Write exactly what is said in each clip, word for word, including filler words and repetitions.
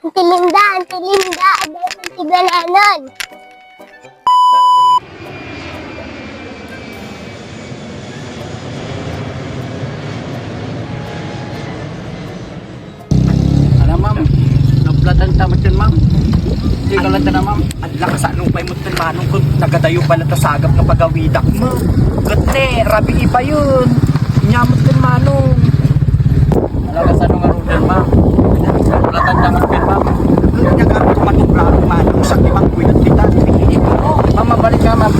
Auntie Linda, Auntie Linda, adda Auntie Belenon. Ano, ma'am? Naplatan ta met ken, ma'am. Sige, kalatan na, ma'am. Adda kasano pay met ken, Manong, kun nagadayo pala ta sagap nga pagawidak, ma'am. Ket ne, rabii pay. Nia met ken, Manong. Ala, kasano ngaruden, ma'am? Naplatan ta met ken, ma'am. Ania nga kumatubra, Manong, sa kimangkuy ket dita. Ma'am, mabalik ka, ma'am.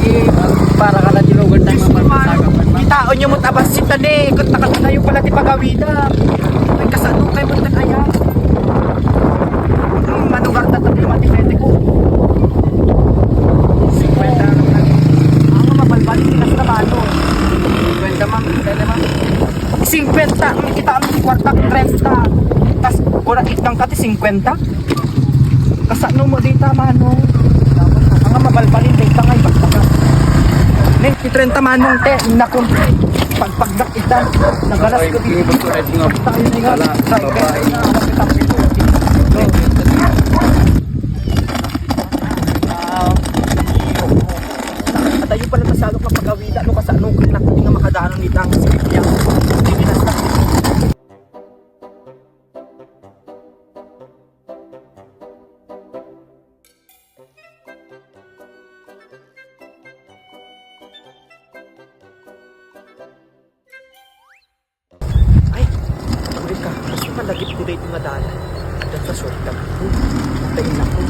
Para ka na dilugan tayo, ma'am. Kitaenyo met a bassit ta ne, ket nakatatayo pala ti pagawidak. Ay, kasano kay met ken aya? Hmm, manugar ta tabi, mati pwede ko. Singkwenta lang na. Ang mabalbal, hindi na sila mano. Singkwenta, ma'am. Pwede, ma'am. Singkwenta, ang kita ang kwarta, trenta. Tas, wala, ikang ka ti singkwenta. Kasano mo dita, Manong? Ang mabalbalin dita nga ibagbaga. Ne, ti trenta, Manong, te, nakunti. Pagpagdak ita. Nagalas ko dito. Tayo na nga. Sa babae. Wow. Atayo pala masyado kapag awida, no, kasano, kung nakuti nga makadanon itang sipit niya. Sige na. Ay, sorry ka. Gusto ka lagip ko dito nga dalan. Diyan sa shortcut ko. Tayo na ko.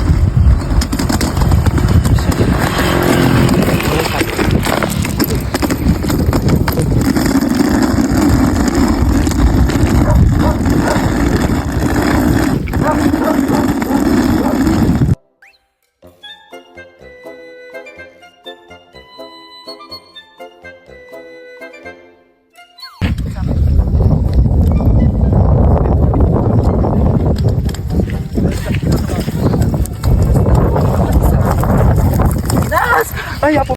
Ay, apo.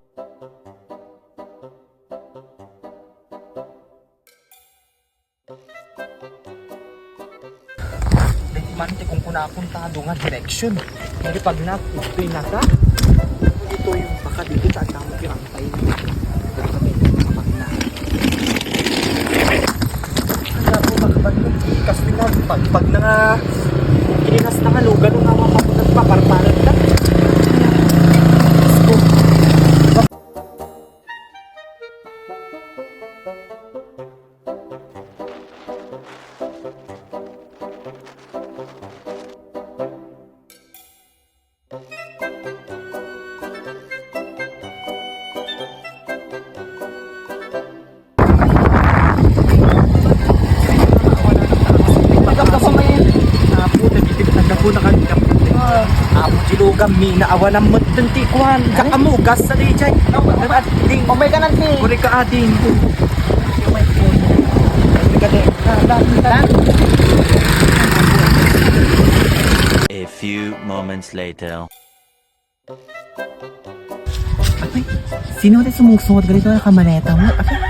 Daytoy man ti kunkunakon ta adu nga direksyon. Ngem pagnak, ditoy nata. Ditoy, baka ditoy ta adda met ti rangtay. Baka ditoy makapagnak. Kaya po, baka ba dito, ikas nila, pag, pag na nga, kininas na nga lugar, nga mga papunat pa, parparan na. Nagkapo na kami. Apo, dilugan mi, naawanan met ti kuan. Ay. Kakamugas sa di jay. Nagkading. Umay ka nanti. Uri ka ading. A few moments later. Apay, sino ti sumungsungod ganito? Nakamaleta mo? Apay.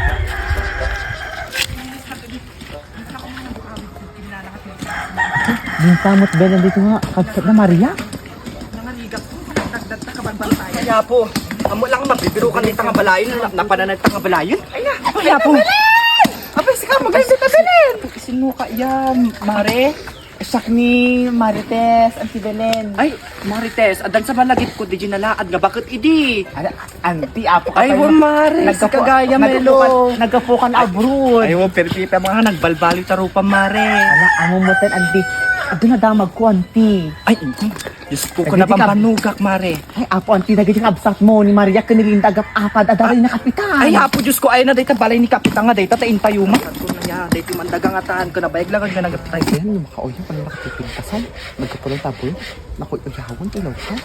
Minta mo't Belen dito nga, kabsat na Maria. Kaya po, amo lang mabibirukan dita nga balayen, na-, napananay ta nga balayen. Kaya po. Apay, sika, maganda ta, Belen. Sino kaya, Mare? Siak ni Marites, Auntie Belen. Ay, Marites, addan sa malagip ko, di ginalaad nga baket idi. Ano, Auntie, apo ka. Ay, tayo wa, Mare, nagkapu-, si Kagaya, nagkapukan, Melo. Nagkapukan abroad. Ay, wa, perpita mo nga, nagbalbaliw ta rupa, Mare. Ala, amo mo ten, Auntie. Adu na damag ko, Auntie. Ay, mm. Diyos ko, ay, kung di ka napampanugak, Mare. Ay, apo, Auntie, dagiti kabsat mo ni Maria ken ni Linda, agap-apad, adda ni Kapitan. Ay, apo, Diyos ko, ay na, dayta balay ni Kapitan nga, dayta, ta intayo man. Dayta man daga nga taan, kung nabayag lang nga nagapitay. Ayan, yung makauyo, kung nakatipid ka, Sal. Nagkapulang tabo, naku, uyawan, ilaw ka.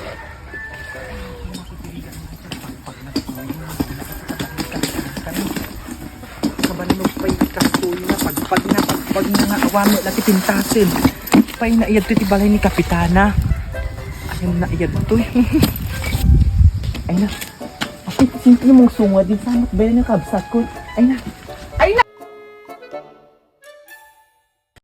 Kabannog pay kastoy na, pagpag na, pagpag na nga, awan mo lagi pintasin. Pay na iyad to ti balay ni Kapitana. Ayun na iyad to. Ay na. Ay, simple mong sunga din sa amat ba yun yung kabsat ko? Ay na.